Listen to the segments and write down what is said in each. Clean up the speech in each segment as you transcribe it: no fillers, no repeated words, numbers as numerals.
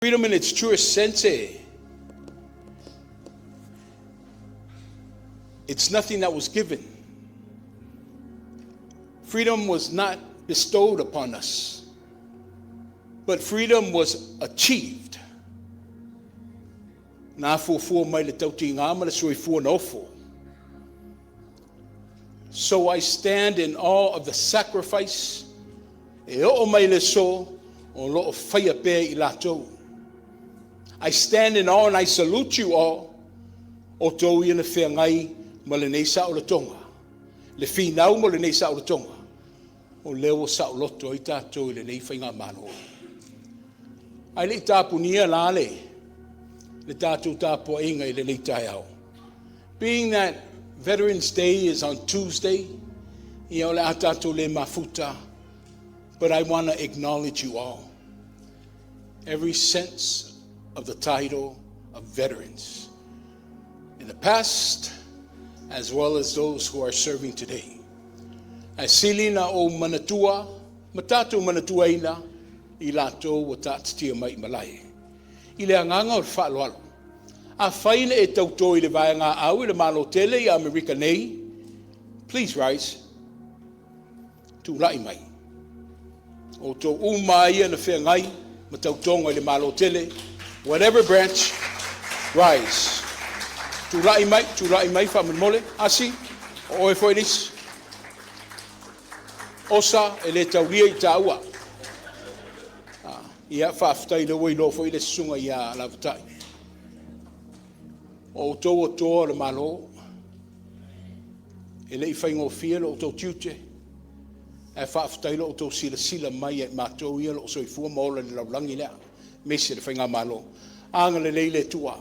Freedom in its truest sense, it's nothing that was given. Freedom was not bestowed upon us, but freedom was achieved. Na afuafua mai i le tautiga ma le soifua na ofo. So I stand in awe of the sacrifice e oo mai le aso o lo o faia pea e i latou. I stand in awe and I salute you all, o outou ia na feagai ma lenei saolotoga. Le finau mo lenei saolotoga, o lea ua saoloto ai tatou i lenei faigamalo. Ae le i tapunia la le tatou tapuaiga i lenei taeao. Being that Veterans Day is on Tuesday, ia o le a tatou le mafuta, but I want to acknowledge you all. Every sense of the title of veterans in the past, as well as those who are serving today. Ae sili na ou manatua, ma tatou manatuaina, i latou ua taatitia mai i malae. I le agaga o le faaaloalo, afai na e tauto i le vaega au i le Malo tele i Amerika nei, please rise, tulai mai. O outou uma ia na feagai ma tautoga i le Malo tele, whatever branch, rise. Tulai mai, tulai mai faamolemole, asi, o oe foi lisi. Osa e le taulia i tāua. Ia faafetai lea ua iloa foi le susuga ia Lavatai. O outou o toa o le Malo, e le i faigofie lo outou tiute, ae faafetai lo outou silasila mai ia i matou ia o lo o soifua ma ola i le lalolagi lea, aemaise le faigamalo. Agalelei le Atua,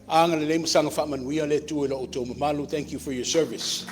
agalelei ma saga faamanuia le Atua i lo outou mamalu. Thank you for your service.